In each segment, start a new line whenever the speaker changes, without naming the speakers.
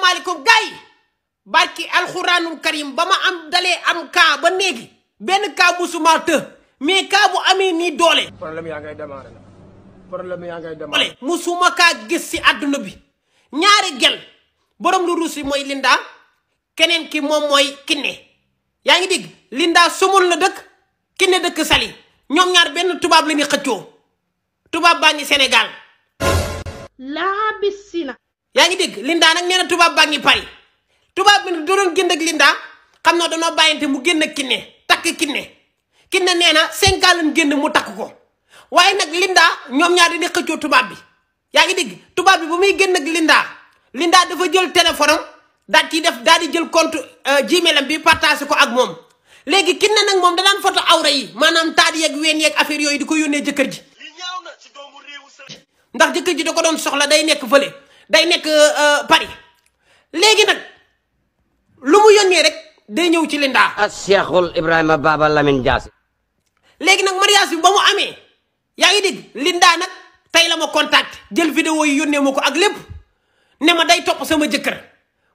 salaamaaleykum gars yi barki alxuraanul karim ba ma am dalee am kaa ba léegi benn kaa musuma të mais kaa bu amee nii doole.
problème yaa ngay démarrer la problème yaa ngay démarrer.
musuma kaa gis si àdduna bi ñaari gel borom lu ruus yi mooy Linda keneen ki moom mooy Kiné yaa ngi dégg Linda Somone la dëkk Kiné dëkk Saly ñoom ñaar benn tubaab la ñuy xëccoo tubaab baa ngi Sénégal. laa bisina. yaa ngi dégg Linda nag nee na tubaab baa ngi Paris tubaab bi doon génn ak Linda xam naa danoo bàyyante mu génn ak Kiné takk Kiné nee na 5 ans lañ génn mu takk ko waaye nag Linda ñoom ñaar dañuy xëccoo tubaab bi yaa ngi dégg tubaab bi bu muy génn ak Linda dafa jël téléphone am daal di jël compte Gmail am bi partagé ko ak moom léegi Kiné nag moom danaan photo awra yi maanaam taat yeeg ween yeeg affaire yooyu di ko yónnee jëkkër ji ndax jëkkër ji da ko doon soxla day nekk fële day nekk Paris léegi nag lu mu yónnee rek day ñëw ci Linda.
Cheikhul Ibrahima Baba Lamine Diassi.
léegi nag mariage bi ba mu amee yaa ngi dégg Linda nag tey la ma contact jël vidéo yi yónnee ma ko ak lépp ne ma day topp sama jëkkër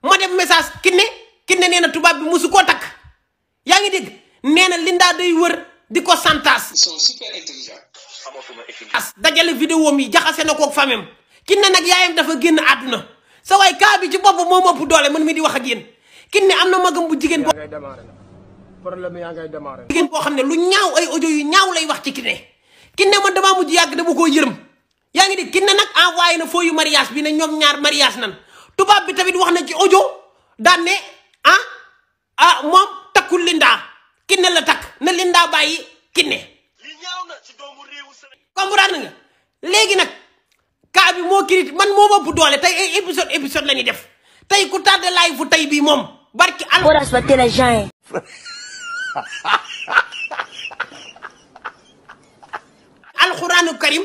ma def message Kiné nee na tubaab bi musu koo takk yaa ngi dégg nee na Linda day wër di ko santaas.
Ils sont super intelligents.
dajale vidéo mi jaxase na ko ak famem Kiné nag yaayam dafa génn àdduna sa waay kaa bi ci bopp moom ëpp doole man mi di wax ak yéen Kiné am na magam bu jigéen boo
problème yaa ngay démarrer.
jigéen boo xam ne lu ñaaw ay audio yu ñaaw lay wax ci Kiné man damaa mujj yàgg dama koo yërëm yaa ngi dégg Kiné nag envoyé na fooyu mariage bi ne ñoom ñaar mariage nan tubaab bi tamit wax na ci audio daan ne moom takkul Linda Kiné la takk na Linda bàyyi Kiné comprendre nga léegi nag kaa bi moo kirit man moo ëpp doole tey ay épisode la ñuy def tey ku tardé live fu tey bii moom barki al.
Faut respecter les gens.
alxuraanu karim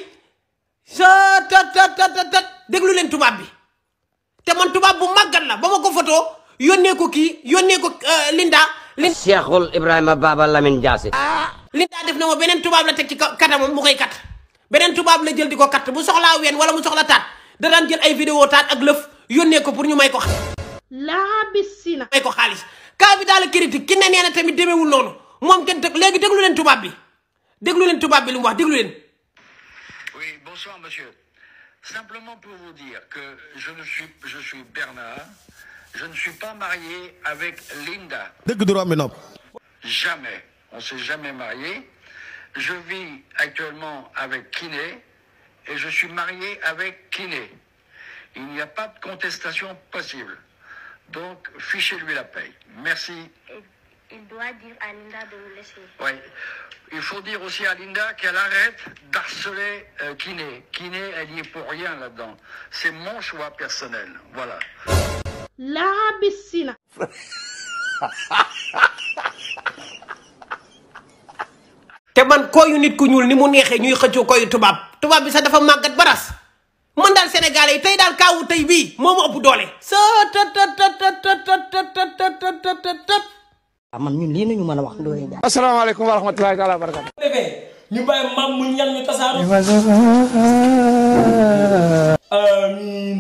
sa tat déglu leen tubaab bi te man tubaab bu màggat la ba ma ko photo yónnee ko Linda.
Cheikhul Ibrahima Baba Lamine Diassi.
Linda def na ma beneen tubaab la teg ci katamam mu koy kat beneen tubaab la jël di ko kat bu soxlaa ween wala mu soxla taat da daan jël ay vidéo taat ak lëf yónnee ko pour ñu may ko may ko xaalis kaa bi daal critique Kiné nee na tamit demeewul noonu moom kenn léegi déglu leen tubaab bi lu mu wax déglu leen.
Oui, bonsoir monsieur. Simplement pour vous dire que je suis Bernard. Je ne suis pas marié avec Linda. Jamais. On s'est jamais marié. Je vis actuellement avec Kiné et je suis marié avec Kiné. Il n'y a pas de contestation possible. Donc, fichez-lui la paix. Merci.
Il doit dire à Linda de nous laisser.
Oui. Il faut dire aussi à Linda qu'elle arrête d'harceler Kiné. Kiné, elle n'y est pour rien là-dedans. C'est mon choix personnel. Voilà.
La piscina. te man koyu nit ku ñuul ni mu neexee ñuy xëccoo koyu tubaab bi sax dafa màggat baras man daal sénégalais yi tey daal kaawu tey bii moo ma ëpp doole.
man ñun lii nañu mën a wax Ndoye Ndiaye.
asalaamaaleykum wa rahmatulahi taala wa barakatu.
ñu bàyyi maam mu ñan ñu tasaaru. amiin.